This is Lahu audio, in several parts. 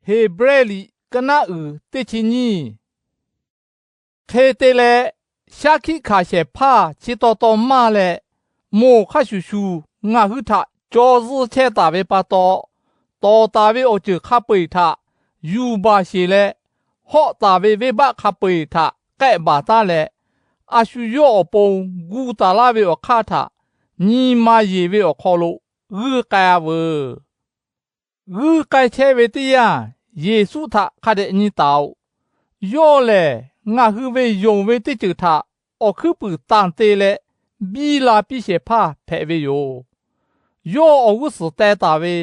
Heˍbrehˇ liꞈ kaˇ naˉ uiˍ teˇ chi nyiˇ. Hk'e te leh, shaˉ hkiˆ hkanˍ shehˍ hpaˇ chi taw taw maˇ leh, moˬ hk'a shuˍ shuˍ ngaˬ hui htaꞈ caw zuhˇ chehˇ taˍ ve pa taw, tawˍ taˍ ve awˬ ceuˬ hk'a peu-eˬ htaꞈ yuˬ baˬ sheˬ leh, hawˆ taˍ ve venˇbaˆ hk'a peu-eˬ htaꞈ k'ehˆ baˬ taˉ leh, a shu yawˇ awˬ pon gu taˍ laˇ ve awˬ hk'aˇ htaꞈ nyi ma yeˬ ve awˬ hk'aw lo g'uiˇ k'ai-a veuˬ. G'uiˇ k'ai chehˇ ve teˇ yanˇ, Yeˍsuˆ htaꞈ hk'a dehꞈ nyi taˍ-oꞈ. Yawˇ lehˬ, ngaˬ hui ve yonˍ ve teˇ ceuˬ htaꞈ awˬ hkuiˉ puiˍ tanˬ te leh biˇ la piˇ shehˍ hpaˇ hpehꞈ ve yoˬ. Yawˇ awˬ g'uˇ suhˍ teh taˍ ve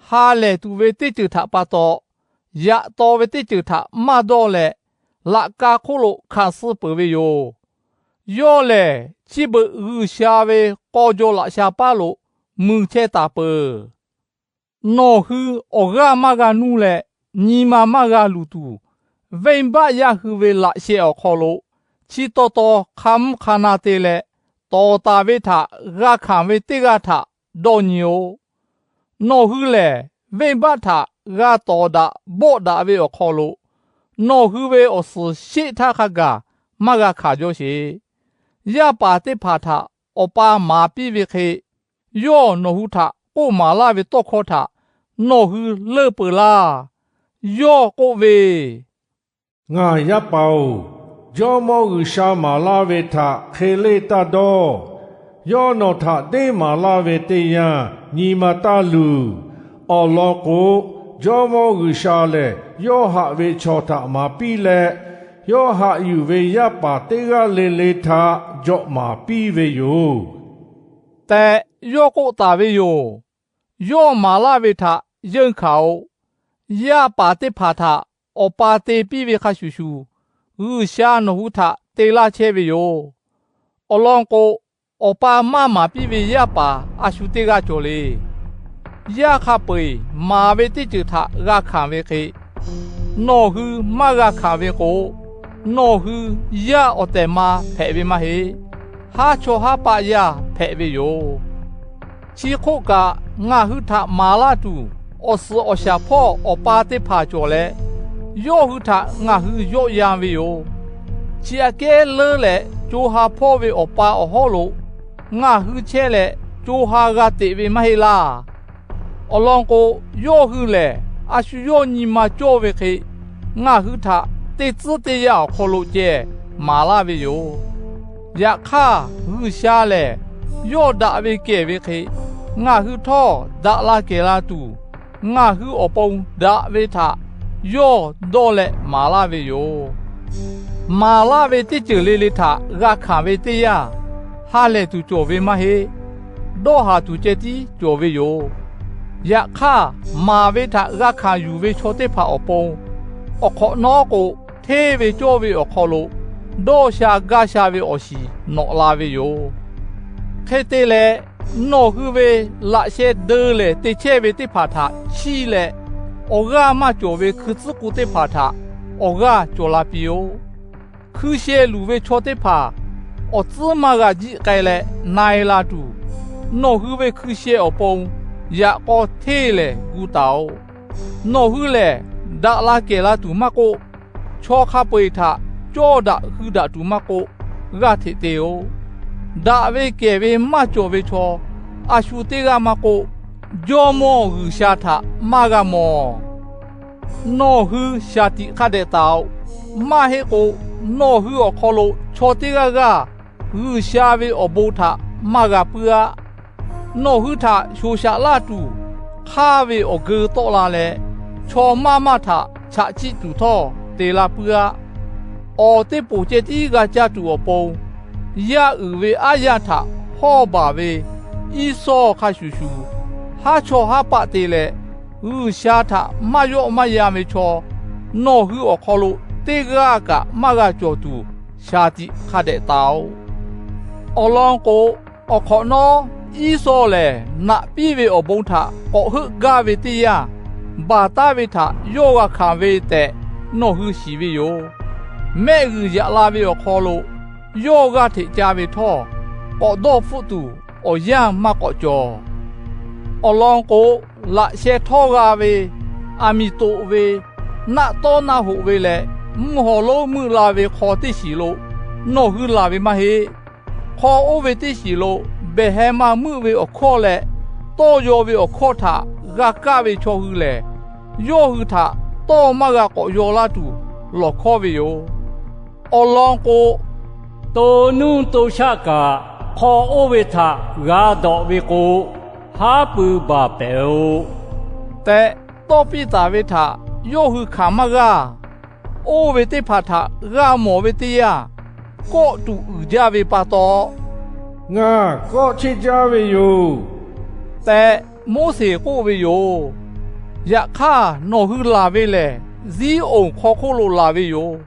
ha lehˬ tuˬ ve teˇ ceuˬ htaꞈ pa taw, yaꞈ taw ve teˇ ceuˬ htaꞈ maˇ dawˇ leh, laꞈ ka hk'oˆ lo hkanˍ suh peuˬ ve yoˬ. Yawˇ lehˬ, chi beuꞈ G'uiˬsha ve k'aw jaw laꞈ sha paˉ lo mui chehˇ taˍ peuˬ. Nawˬ hui awˬ g'aˇ maˇ g'a nuˇ leh, nyi ma maˇ g'a luˬ tuˬ, venˇbaˆ yaˇ hui ve laꞈ sheh awˬ hk'aw lo chi taw taw hk'a mvuhˇ hk'a na te leh, tawˍ taˍ ve htaꞈ g'a hkanˍ ve teˇ g'aˇ htaꞈ dawˇ nyi-oˆ. Nawˬ hui lehˬ, venˇbaˆ htaꞈ g'a tawˍ daꞈ bawˆ daꞈ ve awˬ hk'aw lo, nawˬ hui ve awˬ suhˍ sheˆ htaˇ hk'a gaˬ maˇ g'a hkanˍ jaw sheˍ. Yaˇ paˍ teˇ hpaˍ htaꞈ awˬ pa maˍ piˇ ve hk'e, yawˇ nawˬ hui htaꞈ k'oˆ maˍ laˇ ve tawˇ hkawˇ htaꞈ nawˬ hui leunˇ peuˬ laˇ. Yawˇ k'oˆ ve, Ngaˬ yaˇ paˍ-oˬ, Jawˇmawˇ G'uiˬsha maˍ laˇ ve htaꞈ hk'e leˇ taˇ dawˇ. Yawˇ nawˬ htaꞈ deˇ maˍ laˇ ve teˇ yanˇ nyi ma taˇ luˬ. Awˬ lawn k'o, Jawˇmawˇ G'uiˬsha lehˬ yawˇ haꞈ ve chaw htaꞈ maˍ piˇ leh, yawˇ haꞈ yuˬ ve yaˇ paˍ teˇ g'aˇ le le htaꞈ jawꞈ maˍ piˇ ve yoˬ tehꞈ yawˇ k'oˆ taˍ ve yoˬ. Yawˇ maˍ laˇ ve htaꞈ yeunˇ hkanˍ-oꞈ. Yaˇ paˍ teˇ hpaˍ htaꞈ awˬ pa te piˇ ve hk'a shuˍ shuˍ, G'uiˬsha nawˬ hui htaꞈ te laˇ chehˇ ve yoˬ. Awˬ lawn k'o, awˬ pa maˇ maˍ piˇ ve yaˇ paˍ a shu teˇ g'aˇ cawˬ le. Yaˇ hk'a peu-eˬ maˍ ve teˇ ceuˬ htaꞈ g'a hkanˍ ve hk'e, nawˬ hui maˇ g'a hkanˍ ve k'o, nawˬ hui yaˇ awˬ tehˬ ma hpehꞈ ve maˇ heˆ. Haˉ chawˇ haˉ paˆ yaˇ hpehꞈ ve yoˬ. Chi hk'oˆ kaꞈ, ngaˬ hui htaꞈ maˍ laˇ tuˬ awˬ suhˍ awˬ shaˍ hpawˇ awˬ pa teˇ hpaˍ cawˬ leh, yawˇ hui htaꞈ ngaˬ hui yawˆ yan ve yoˬ. Chi aꞈ kehˉ leuˉ leh co ha hpawˇ ve awˬ pa awˬ hawˉ lo ngaˬ hui chehˇ leh, co ha g'a teꞈ ve maˇ heˆ laˇ. Awˬ lawn k'o, yawˇ hui lehˬ a shu yawˇ nyi ma cawˇ ve hk'e, ngaˬ hui htaꞈ teˇ tcuhˉ teˇ yanˇ awˬ hk'aw lo ceh maˍ laˇ ve yoˬ. Yaꞈ hk'aˇ, G'uiˬsha lehˬ yawˇ daꞈ ve kehˬ ve hk'e, ngaˬ hui htawˇ daꞈ la kehˬ la tuˬ, ngaˬ hui awˬ pon daꞈ ve htaꞈ yawˇ dawˇ leh maˍ laˇ ve yoˬ. Maˍ laˇ ve teˇ ceuˬ le le htaꞈ g'a hkanˍ ve teˇ yanˇ, ha lehˬ tuˬ cawˬ ve maˇ heˆ. Dawˇ haˍ tuˬ ceh tiˉ cawˬ ve yoˬ. Yaꞈ hk'aˇ, maˍ ve htaꞈ g'a hkanˍ yuˬ ve chaw teˇ hpaˍ awˬ pon, awˬ hk'awꞈ nawˉ k'o, hteˇ ve cawˇ ve awˬ hk'aw lo dawˇ sha gaˇ sha ve awˬ shiˍ nawꞈ la ve yoˬ. Hk'e te leh, nawˬ hui ve laꞈ sheh deu lehˬ te chehˇ ve teˇ hpaˍ htaꞈ chiˇ leh, awˬ g'aˇ maˇ cawˬ ve hkui tcuhˉ k'u teˇ hpaˍ htaꞈ awˬ g'aˇ cawˬ la piˇ-oˆ. Hkui sheh luˬ ve chaw teˇ hpaˍ awˬ tcuhˉ maˇ g'a jiˆ k'ai leh na-e la tuˬ, nawˬ hui ve hkui sheh awˬ pon yaꞈ k'aw hteˇ lehˍ gu taˍ-oꞈ. Nawˬ hui lehˬ, daꞈ la kehˬ la tuˬ maˇ k'oˆ, chaw hk'a peu-eˬ htaꞈ cawˇ daꞈ hui daꞈ tuˬ maˇ k'oˆ, g'aˇ hteꞈ te-oꞈ. Daꞈ ve kehˬ ve maˇ cawˬ ve chaw, a shu teˇ g'aˇ maˇ k'oˆ, Jawˇmawˇ G'uiˬsha htaꞈ maˇ g'a mawˬ. Nawˬ hui shaˍ tiꞈ hk'a dehꞈ taˍ-oꞈ. Maˇ heˆ k'o, nawˬ hui awˬ hk'aw lo chaw teˇ g'aˇ g'aˇ G'uiˬsha ve awˬ bon htaꞈ maˇ g'a puiˉ-aˆ. Nawˬ hui htaꞈ shoˍ shaꞈ laˇ tuˬ hk'aˇ ve awˬ geu tawˆ la leh, chaw maˇ maˇ htaꞈ chaꞈ chiˆ tuˬ htawˇ te la puiˉ-aˆ. Awˬ teˇ poˍ ceh tiˉ g'a caˇ tuˬ awˬ pon, yaˇ uiˍ ve aˉ yanˇ htaꞈ hawˇ baˬ ve Iˉsawˇ hk'a shuˍ shuˍ, haˉ chawˇ haˉ paˆ te leh, G'uiˬsha htaꞈ maˇ yawˆ maˇ yan ve chaw, nawˬ hui awˬ hk'aw lo teˇ g'aˇ kaꞈ maˇ g'a cawˬ tuˬ, shaˍ tiꞈ hk'a dehꞈ taˍ-oꞈ. Awˬ lawn k'o, awˬ hk'awꞈ nawˉ Iˉsawˇ lehˬ naꞈ piˇ ve awˬ bon htaꞈ k'awꞈ heuˆ gaˇ ve teˇ yanˇ, baˬ taˉ ve htaꞈ yawˇ g'a hkanˍ ve tehꞈ nawˬ hui shiˍ ve yoˬ. Mehˆ g'uiˬ yaꞈ la ve awˬ hk'aw lo yawˇ g'aˇ hteꞈ ca ve htawˇ, k'awꞈ dawˇ hpfuhˆ tuˬ awˬ yanˇ maˇ k'awꞈ cawˬ. Awˬ lawn k'o, laꞈ sheh htawˇ g'a ve aˬ miˍ toꞈ ve, naˆ tawˉ naˆ hoꞈ ve leh, mvuhˇ haw lonˉ meuˆ la ve hk'aw teˇ shiˍ lo nawˬ hui laˬ ve maˇ heˆ. Hk'aw oˇ ve teˇ shiˍ lo behˬ heh ma meuˆ ve awˬ hkawˇ leh tawˇ yaw ve awˬ hkawˇ htaꞈ g'a kaˇ ve chaw hui lehˬ, yawˇ hui htaꞈ tawˇ maˇ g'a k'awꞈ yaw laˇ tuˬ lawˬ hkawˉ ve yoˬ. Awˬ lawn k'o, to nuˇ to shaˆ kaꞈ hk'aw oˇ ve htaꞈ g'a dawꞈ ve k'o, haˉ pui baˬ pehˍ-oꞈ tehꞈ tawˇ piˇ taˍ ve htaꞈ yawˇ hui hkanˍ maˇ g'a. Oˇ ve teˇ hpaˍ htaꞈ g'a mawˬ ve teˇ yanˇ, kawˆ tuˬ uiˍ jaˇ ve pa taw, Ngaˬ kawˆ cheˆ jaˇ ve yoˬ tehꞈ Moˉseˍ k'oˆ ve yoˬ. Yaꞈ hk'aˇ, nawˬ hui laˬ ve lehˬ, Ziˉonˍ hk'aw hk'oˆ lo laˬ ve yoˬ.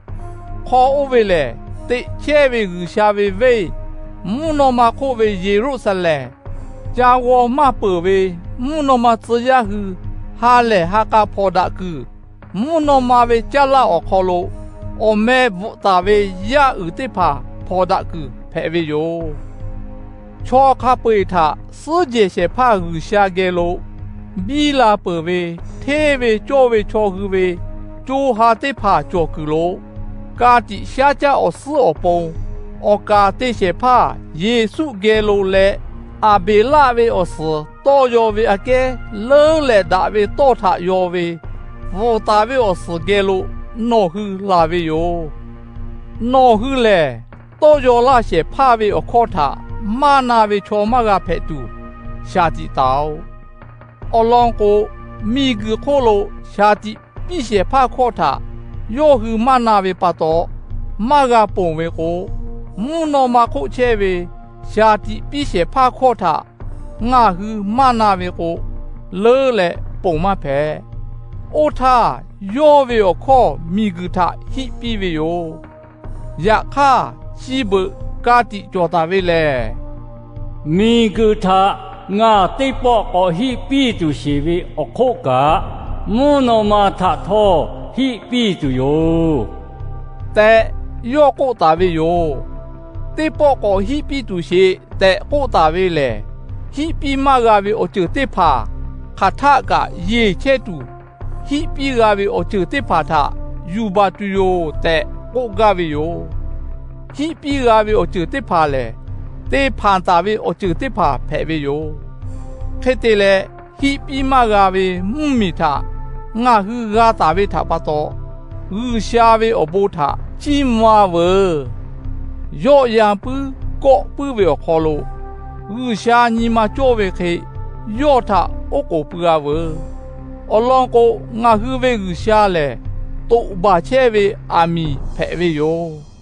Hk'aw oˇ ve lehˬ, teꞈ chehˇ ve G'uiˬsha ve venˇ, mvuhˇ naw ma hk'oˆ ve Yeˍruˆsaˍlehnˍ, ca g'aw maˇ peuˬ ve mvuhˇ naw ma tcuh yaˇ hui ha lehˬ ha k'a hpawnˬ daꞈ kuiˬ, mvuhˇ naw ma ve caˇ laˇ awˬ hk'aw lo awˬ meh bvuhꞈ taˍ ve yaˇ uiˍ teˇ hpaˍ hpawnˬ daꞈ kuiˬ hpehꞈ ve yoˬ. Chaw hk'a peu-eˬ htaꞈ suhˉ jehˬ shehˍ hpaˇ G'uiˬsha geh lo biˇ la peuˬ ve hteˇ ve cawˇ ve chaw hui ve co ha teˇ hpaˍ cawˬ kuiˬ lo, ka tiꞈ shaˉ caˆ awˬ suhˉ awˬ pon, awˬ kaˍ te shehˍ hpaˇ Yeˍsuˆ geh lo leh, Aˍbeˍlaˆ ve awˬ suhˍ tawˇ yaw ve aꞈ kehˉ leuˉ leh daꞈ ve tawˇ htaꞈ yaw ve, bvuhꞈ taˍ ve awˬ suhˍ geh lo nawˬ hui laˬ ve yoˬ. Nawˬ hui lehˬ, tawˇ yaw laˇ shehˍ hpaˇ ve awˬ hkawˇ htaꞈ maˇ na ve chaw maˇ g'a hpehꞈ tuˬ, shaˍ tiꞈ taˍ-oꞈ. Awˬ lawn k'o, miˬguiˬ hk'oˆ lo shaˍ tiꞈ piˇ shehˍ hpaˇ hkawˇ htaꞈ yawˇ hui maˇ na ve pa taw, maˇ g'a ponˬ ve k'o, mvuhˇ naw ma hk'oˆ chehˇ ve shaˍ tiꞈ piˇ shehˍ hpaˇ hkawˇ htaꞈ ngaˬ hui maˇ na ve k'o, leuˉ leh ponˬ maˇ hpehꞈ. Oˇ htaˇ, yawˇ ve awˬ hkawˇ miˬguiˬ htaꞈ hiˆ piˇ ve yoˬ. Yaꞈ hk'aˇ, chi beuꞈ ka tiꞈ cawˬ taˍ ve lehˬ, miˬguiˬ htaꞈ ngaˬ teˇ pawˆ k'awꞈ hiˆ piˇ tuˬ sheˍ ve awˬ hk'oˆ kaꞈ, mvuhˇ naw ma htaꞈ htawˇ hiˆ piˇ tuˬ yoˬ tehꞈ yawˇ k'oˆ taˍ ve yoˬ. Teˇ pawˆ k'awꞈ hiˆ piˇ tuˬ sheˍ tehꞈ k'oˆ taˍ ve lehˬ, hiˆ piˇ maˇ g'a ve awˬ ceuˬ teˇ hpaˍ hk'aˬ htaˆ kaꞈ yeˬ chehˇ tuˬ, hiˆ piˇ g'a ve awˬ ceuˬ teˇ hpaˍ htaꞈ yuˬ baˬ tuˬ yoˬ tehꞈ k'oˆ gaˇ ve yoˬ. Hiˆ piˇ g'a ve awˬ ceuˬ teˇ hpaˍ lehˬ, te hpanˍ taˍ ve awˬ ceuˬ teˇ hpaˍ hpehꞈ ve yoˬ. Hk'e te leh, hiˆ piˇ maˇ g'a ve mvuhˇmiˬ htaꞈ ngaˬ hui g'a taˍ ve htaꞈ pa taw, G'uiˬsha ve awˬ bon htaꞈ chiˇ mvuh-a veuˬ. Yawˆ yan puiˉ kawˆ puiˉ ve awˬ hk'aw lo, G'uiˬsha nyi ma cawˇ ve hk'e yawˇ htaꞈ oˉ k'oˍ pui-a veuˬ. Awˬ lawn k'o, ngaˬ hui ve G'uiˬsha lehˬ, toꞈ baˬ chehˇ ve aˬ miˍ hpehꞈ ve yoˬ.